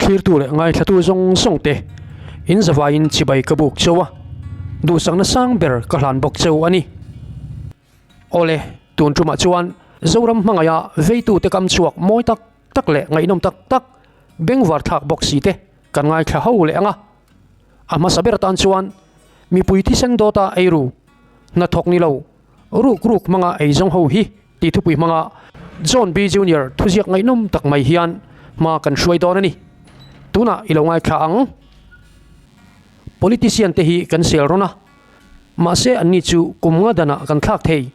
Thlirtu leh ngaithlatu zawng zawng te in zavaiin chibai ka buk cheu a, duhsakna sang ber ka hlan bawk cheu a ni. Awle, tun tumah chuan Zoram hmangaiha veitute kam chhuak mawi tak tak leh ngaihnawm tak tak bengvar thlak bawk si te kan ngaithla ho leh ang a. A hmasa ber atan chuan mipui thisen dawta eiru hnathawk ni lo ruk ruk hmanga eizawng ho hi tih thupui hmanga John B. Junior thuziak ngaihnawm tak mai hian hma kan hruai dawn a ni. Tunah i lo ngaithla ang. Politician te hi kan sel rawn a, mahse anni chu kum nga danah kan thlak thei.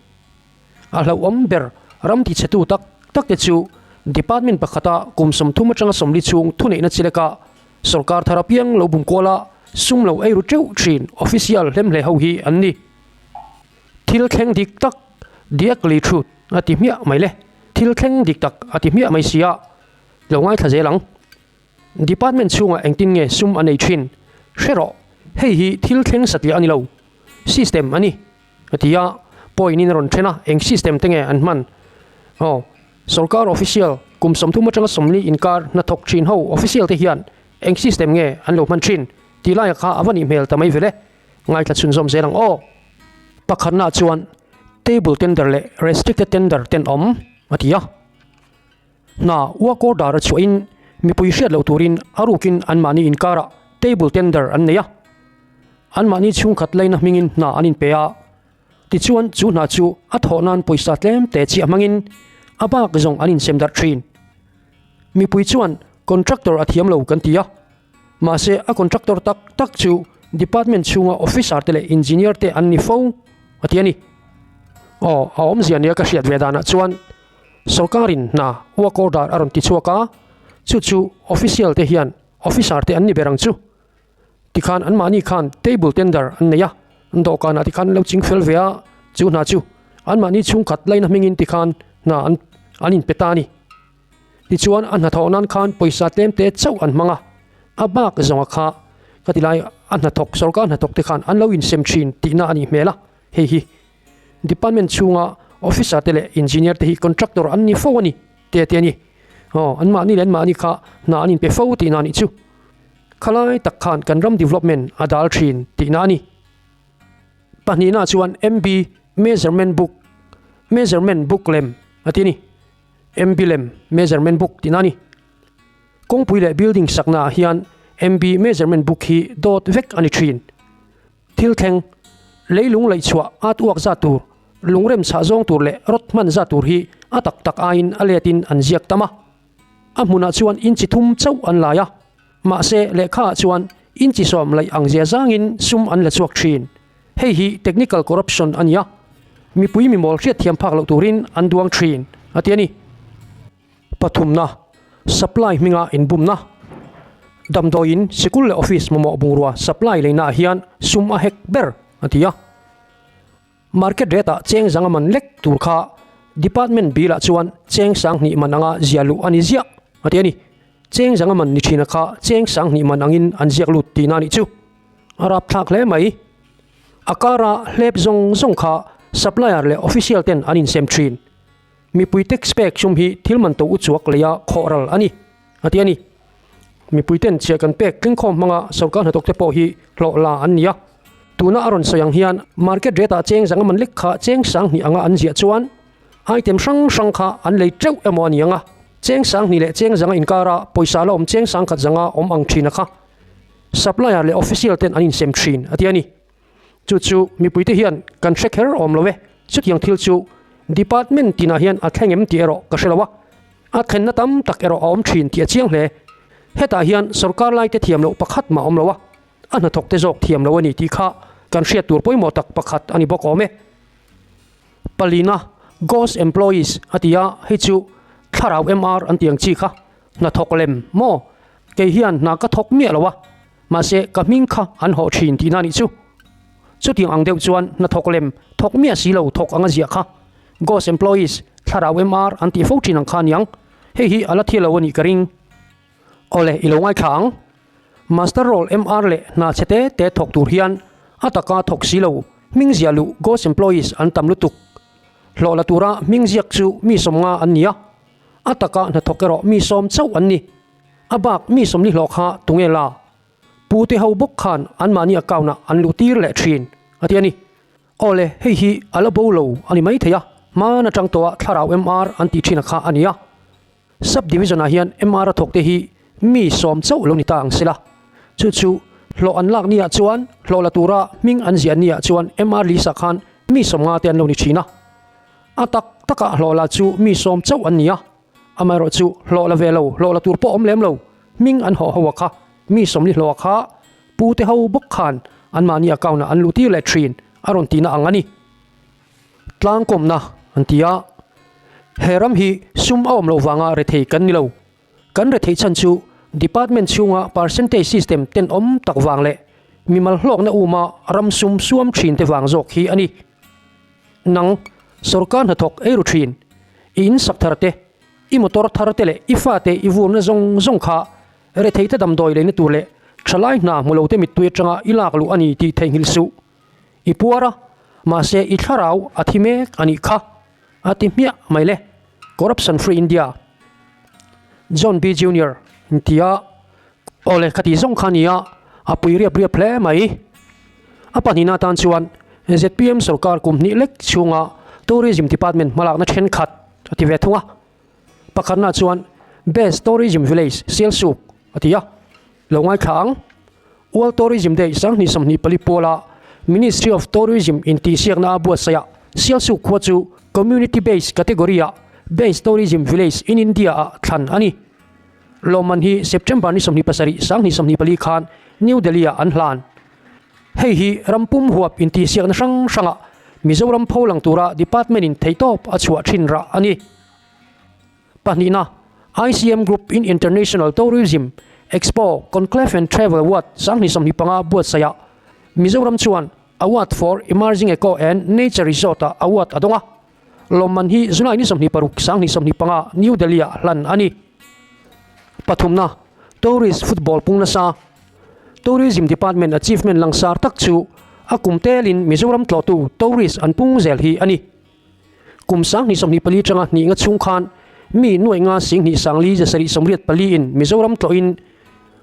A hlauhawm ber ram tichhetu tak tak te chu department pakhata kum 30 atanga 40 chhung thuneihna chileka sorkar thar apiang lo bum kual a, sum lo eiru teuh thin official hlemhle ho hi an ni. Thil thleng dik tak, the ugly truth, a ti hmiah mai le. Thil thleng dik tak a ti hmiah mai sia, lo ngaithla zel ang. Department chhungah engtin nge sum a nei thin? Hre rawh, hei hi thil thleng satliah a ni lo. System a ni, a ti a, point in a rawn then a, eng system te nge an hman? Aw, sorkar official kum 30 atanga 40 inkar hnathawk thin ho official te hian eng system nge an lo hman thin? Tih laia kha a va nih hmel ta mai vele. Ngaithla chhunzawm zel ang aw. Pakhatnaah chuan table tender leh restricted tender ten awm a ti a. Hna work order a chhuahin mipui hriat loh turin a rukin anmahni inkarah table tender an nei a. Anmahni chhungkhat laina hmingin hna an inpe a. Tichuan chu hna chu a thawh nan pawisa tlem te chiah hmangin a bak zawng an insem darh thin. Mipui chuan contractor a thiam lo kan ti a. Mahse, a contractor tak tak chu department chhunga officer te leh engineer te an ni fo a ti a ni. Aw, a awmzia nia ka hriat ve danah chuan sorkarin hna work order a rawn ti chhuak a, chu chu official te hian officer te an ni ber ang chu. Tikhan anmahni khan table tender an nei a, an dawhkanah tikhan an lo ching fel ve a, chu hna chu anmahni chhungkhat laina hmingin tikhan hna an an inpe ta a ni. Tichuan a hnathawh nan khan pawisa tlem te chauh an hmang a, a bak zawnga kha ka ti lai a hnathawk sorkar hnathawk te khan an lo insem thin tihna a nih hmel a, hei hi department chhunga officer te leh engineer te hi contractor an ni fo a ni te te a ni. Aw an mahni leh an mahni kha hna an inpe fo tihna a nih chu. Khalai tak khan kan ram development a dal thin tihna a ni. Pahnihna chuan MB measurement book measurement book lem a ti a ni. MB lem measurement book tihna a ni. Kawngpui leh building saknaah hian MB measurement book hi dawt vek a ni thin. Thil thleng, leilung laihchhuah at uak zat tur, lungrem chhah zawng tur leh rawt hman zat tur hi a tak tak aiin a letin an ziak tam a. A hmunah chuan inchi thum chauh an lai a, mahse lehkhaah chuan inchi sawm laih ang zia zangin sum an la chhuak thin. Hei hi technical corruption a ni a, mipui mimawl hriatthiam phak loh turin an duang thin, a ti a ni. Pathumna, supply hminga inbumna. Damdawiin sikul leh office mamawh bungrua supply leinaah hian sum a hek ber, a ti a. Market rate ah cheng zanga man lek tur kha department bill ah chuan cheng 2000 man anga ziah luh a ni ziah, a ti a ni. Cheng zanga man ni thina kha cheng 2000 man angin an ziak lut tihna a nih chu. A rapthlak hle mai. A kara hlep zawng zawng kha supplier leh official ten an insem thin. Mipui tax pek sum hi thil man to uchuak leia khawh ral a ni, a ti a ni. Mipui ten chhiah kan pek tlingkhawm hmanga sorkar hnathawk te pawh hi hlawh la an ni a. Tuna a rawn sawi ang hian market rate ah cheng zanga man lek kha cheng 2000 anga an ziah chuan item hrang hrang kha an lei teuh emaw a ni ang a. Cheng 2000 leh cheng zanga inkara pawisa la awm cheng 10,000 zanga awm ang thin a kha. Supplier leh official ten an insem thin a ti a ni. Chu chu mipuite hian kan hre kher awm lo e. Chutiang thil chu department tinah hian a thleng em tih erawh ka hre lo a. A thlenna tam tak erawh a awm thin tih a chiang hle. Hetah hian sorkar laite thiam loh pakhat mah a awm lo a, a hnathawk te zawk thiam lo a ni tih kha kan hriat tur pawimawh tak pakhat a ni bawk awm e. Palina, Ghost Employees a ti a, hei chu thlarau MR an tih ang chi kha hnathawk lem maw? Kei hian hna ka thawk miah lo a, mahse ka hming kha an hawh thin tihna a nih chu. Chutiang ang deuh chuan hnathawk lem thawk miah si lo thawk anga ziah kha Ghost Employees, thlarau MR an tih fo thin ang kha aniang. Hei hi a la thil lo a nih ka ring. Awle, i lo ngaithla ang. Master Roll MR leh hna chhe te te thawk tur hian a taka thawk si lo hming ziah luh Ghost Employees an tam lutuk. Hlawh la tura hming ziak chu mi 50 an ni a, a taka hnathawk erawh mi 10 chauh an ni. A bak mi 40 hlawh kha tunge la? Pu te ho bawk khan anmahni account ah an luh tir leh thin, a ti a ni. Aw le, hei hi a la bo lo a ni maithei a, hman atang tawha thlarau MR an tih thin a kha a ni a. Sub Division ah hian MR a thawk te hi mi sawm chauh lo ni ta ang sela. Chu chu hlawh an lak ni ah chuan hlawh la tura hming an ziah ni ah chuan MR list ah khan mi 50 te an lo ni thin a. A tak takah hlawh la chu mi sawm chauh an ni a. Amaherawh chu hlawh la ve lo, hlawh la tur pawh awm lem lo, hming an hawh ho a kha, mi 40 hlawh a kha, pu te ho bawk khan anmahni account ah an luh tir leh thin a rawn tihna ang a ni. Tlangkawmna an ti a, he ram hi sum a awm loh vanga rethei kan ni lo. Kan retheih chhan chu department chhunga percentage system tenawm tak vang leh mimal hlawkna uma ram sum suam thin te vang zawk hi a ni. Nang, sorkar hnathawk ei ru thin, i in sak thar te, i motor thar te leh i fate i vurna zawng zawng kha retheite damdawi leina tur leh thalai hna hmu lote mittui atanga i lak luh a ni tih theihnghilh suh. I puar a, mahse i thlarau a thi mek a nih kha, a ti hmiah mai le. Corruption Free India. John B. Junior intia Aw le, khati zawng kha nia, a pui riap riap hle mai. A pahnihna atan chuan zpm sorkar kum hnih lek chhunga Tourism Department hmalakna thenkhat a ti ve thung a. Pakhatna chuan Best Tourism Village Sialsuk a ti a, lo ngaithla ang. World Tourism Day 2024 puala Ministry of Tourism intihsiakna a buatsaih ah Sialsuk khua chu Community Based Category ah Best Tourism Village in India ah thlan a ni. Lawmman hi September ni 27, 2024 khan New Delhi ah an hlan. Hei hi ram pum huap intihsiakna hrang hrangah Mizoram pho lang tura Department in theihtawp a chhuah thin rah a ni. Pahnihna, ICM Group in International Tourism Expo Conclave and Travel Award 2025 buatsaihah Mizoram chuan Award for Emerging Eco and Nature Resort ah award a dawng a. Lawmman hi July ni 26, 2025 New Delhi ah hlan a ni. Pathumna, Tourist Football pung nasa Tourism Department achievement langsar tak chu a kum telin Mizoram tlawhtu tourist an pung zel hi a ni. Kum 2024 atanga hnih nga chhung khan mi nuaih nga 10 2 5 784 in Mizoram tlawhin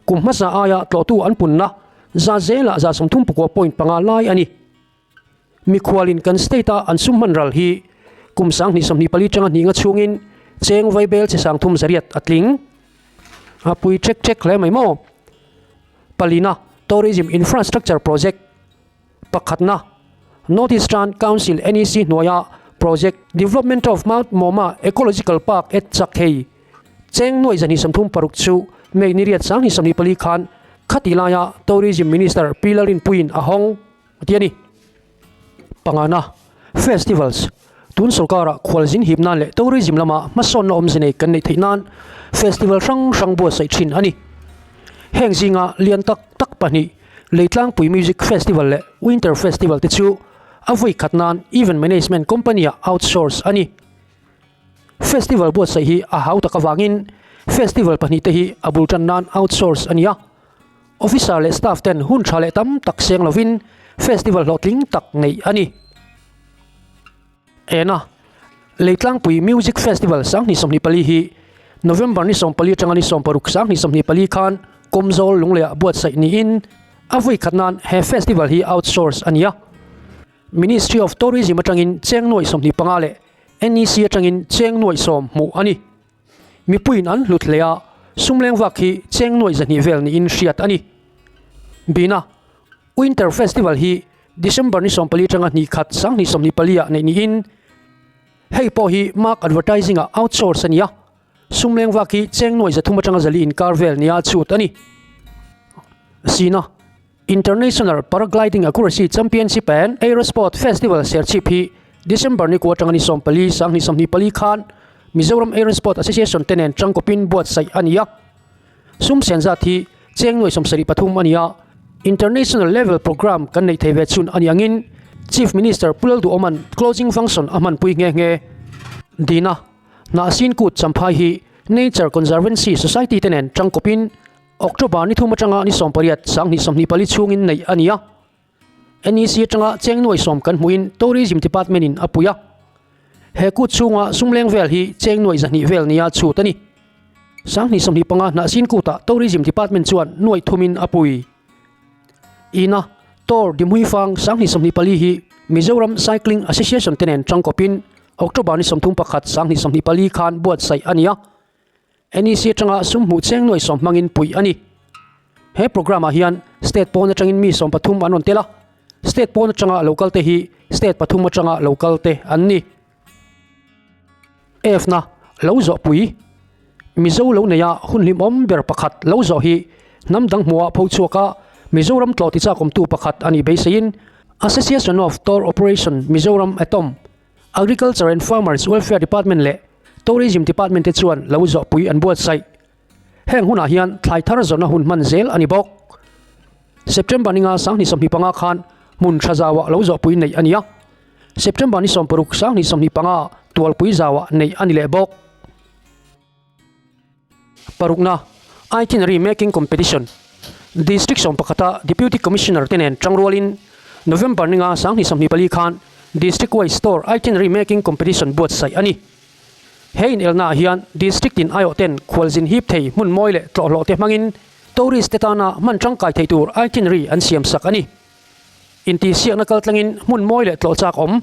kum hmasa aia tlawhtu an punna za zelah za 39 point panga lai a ni. Mikhualin kan state-a an sum hman ral hi kum 2024 atanga hnih nga chhungin cheng vaibel che 300 a tling. A pui ṭhek ṭhek hle mai maw? Palina Tourism Infrastructure Project Pakhatna, North Eastern Council, NEC, hnuaia project Development of Mount Mawma Ecological Park at Chakhei cheng nuaih 236 chu May ni riat 2024 khan khati laia Tourism Minister Pi Lalrinpuiin a hawng a ti a ni. Pangana, Festivals, Tun sorkara khualzin hip nan leh tourism lama hmasawnna awmze nei kan neih theih nan festival hrang hrang buatsaih thin a ni. Heng zinga lian tak tak pahnih Leitlangpui Music Festival leh Winter Festival te chu a vawi khat nan event management company-ah outsource a ni. Festival buatsaih hi a hau tak avangin festival pahnih te hi a bul tan nan outsource a ni a. Officer leh staff ten hun tha leh tam tak seng lovin festival hlawhtling tak neih a ni. Ena, Leitlangpui Music Festival 2024 hi November ni 14 atanga ni 16 2024 khan Kawmzawl Lungleiah buatsaih niin a vawi khat nan he festival hi outsource a ni a. Ministry of Tourism atangin cheng nuaih 25 leh NEC atangin cheng nuaih sawm hmuh a ni. Mipuiin an hlut hle a, sum leng vak hi cheng nuaih 200 vel niin hriat a ni. Bina, Winter Festival hi December ni 14 atanga hnih khat 2024 ah neih niin hei pawh hi Mark Advertising ah outsource a ni a, sum leng vak hi cheng nuaih 300 atanga 400 inkar vel nia chhut a ni. Sina, International Paragliding Accuracy Championship and Aerosport Festival Serchhip hi December ni kua atanga ni 14 2024 khan Mizoram Aerosport Association te nen tangkawpin buatsaih a ni a. Sum sen zat hi cheng nuaih 73 a ni a, International level programme kan neih thei ve chhun a ni angin Chief Minister Pu Lalduhawma'n closing function a hmanpui nghe nghe. Dina, Hnahsin Kut Champhai hi Nature Conservancy Society te nen tangkawpin October ni thum atanga ni 18 2024 chhungin neih a ni a. NEC atanga cheng nuaih sawm kan hmuhin Tourism Department in a pui a. He kut chhunga sum leng vel hi cheng nuaih 200 vel nia chhut a ni. 2025 Hnahsin Kutah Tourism Department chuan nuaih thumin a pui. Ina Tour Dimhuifang 2024 hi Mizoram Cycling Association te nen tangkawpin October ni 31 2024 khan buatsaih a ni a. NEC atanga sum hmuh cheng nuaih sawm hmangin puih a ni. He programme ah hian state pawn atangin mi 13 an rawn tel a, state pawn atanga lo kal te hi state pathum atanga lo kal te an ni. F na lo zawh pui Mizo lo neia hun hlimawm ber pakhat lo zawh hi hnam dang hmuha pho chhuak a, Mizoram tlawh tichakawmtu pakhat a nih beiseiin Association of Tour Operation Mizoram, ATOM, Agriculture and Farmers Welfare Department leh Tourism Department te chuan lo zawhpui an buatsaih. Heng hunah hian thlai thar zawrhna hun hman zel a ni bawk. September ninga 2025 khan hmun tha zauah lo zawhpui neih a ni a, September ni 16 2025 tualpui zauah neih a ni leh bawk. Parukna, Itinerary Making Competition, District sawmpakhata Deputy Commissioner te nen tangrualin November ninga 2024 khan District Wise Store Itinerary Making Competition buatsaih a ni. He inelnaah hian District tin aiawh ten khualzin hip thei hmun mawi leh tlawhhlawh te hmangin tourist te tana hman tangkai thei tur itinerary an siamsak a ni. Intihsiakna kaltlangin hmun mawi leh tlawh chak awm,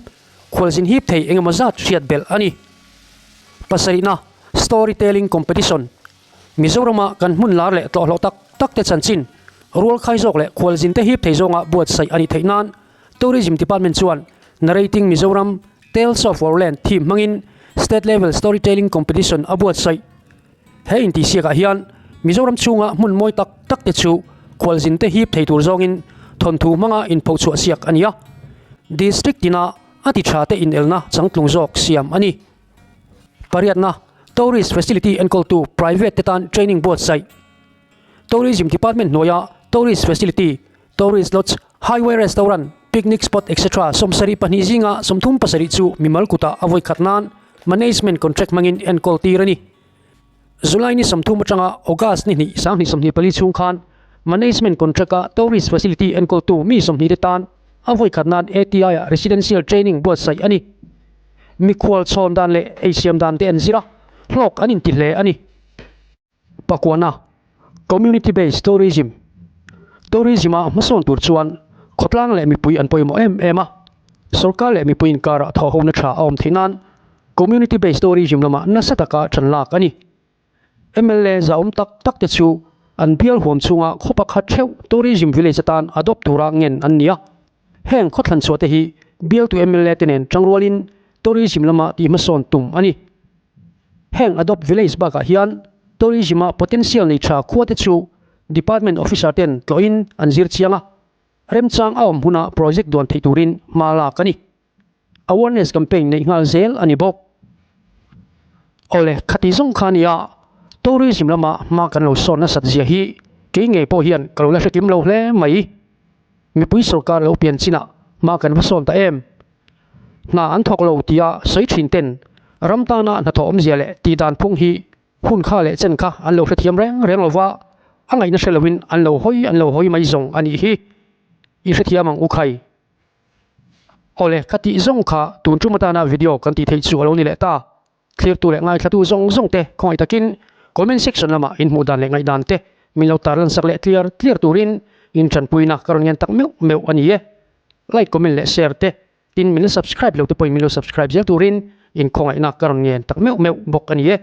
khualzin hip thei engemaw zat hriat belh a ni. Pasarihna, Story Telling Competition, Mizorama kan hmun lar leh tlawhhlawh tak tak te chanchin, rual khai zawk leh khualzin te hip thei zawnga buatsaih a nih theih nan Tourism Department chuan Narrating Mizoram, Tales of Our Land theme hmangin State Level Story Telling Competition a buatsaih. He intihsiakah hian Mizoram chhunga hmun mawi tak tak te chu khualzin te hip thei tur zawngin thawnthu hmanga inphochhuah siak a ni a. District tina a ti tha te inelna changtlung zawk siam a ni. Pariatna, Tourist Facility enkawltu private te tan training buatsaih. Tourism Department hnuaia Tourist Facility, Tourist Lodge, Highway Restaurant, Picnic Spot etc. 72 zinga 37 chu mimal kutah a vawi khat nan Management Contract hmangin enkawl tir a ni. July ni 30 atanga August ni hnih 2024 chhung khan Management Contract-a Tourist Facility enkawltu mi 20 te tan a vawi khat nan ATI-ah Residential Training buatsaih a ni. Mikhual chhawn dan leh eisiam dan te an zir a, hlawk an inti hle a ni. Pakuana, Community Based Tourism, Tourism-a hmasawn tur chuan khawtlang leh mipui an pawimawh em em a, sorkar leh mipui inkarah thawhhona tha a awm theih nan Community Based Tourism lamah nasa taka ṭan lak a ni. Mla zahawm tak tak te chu an bial huam chhunga khaw pakhat theuh Tourism Village atan adopt tura ngen an ni a. Heng khawthlan chhuah te hi bialtu mla te nen tangrualin Tourism lama tih hmasawn tum a ni. Heng Adopt Village bakah hian Tourism-a potential nei tha khua te chu Department Officer ten tlawhin an zir chiang a, remchang a awm huna project duan theih turin hma lak a ni. Awareness campaign neih nghal zel a ni bawk. Awle, khati zawng kha nia Tourism lama hma kan lo sawn nasat zia hi kei ngei pawh hian ka lo la hrekim lo hle mai. Mipui sorkar lo pian chinah hma kan va sawn ta em? Hna an thawk lo tia sawi thin ten ram tana hnathawh awmzia leh tih dan phung hi hun kha leh chen kha an lo hrethiam reng reng lo va, a ngaihna hre loin an lo hawi an lo hawi mai zawng a nih hi. I hrethiam ang u khai. Awle, ka tih zawng kha tun tum atana video kan tih theih chu a lo ni leh ta. Thlirtu leh ngaithlatu zawng zawng te khawngaih takin comment section lamah in hmuh dan leh ngaihdan te min lo tarlan sak leh tliar tliar turin in tanpuina ka rawn ngen tak meuh meuh a ni e. Like, comment leh share te tin min la subscribe lo te pawhin min lo subscribe zel turin in khawngaihna ka rawn ngen tak meuh meuh bawk a ni e.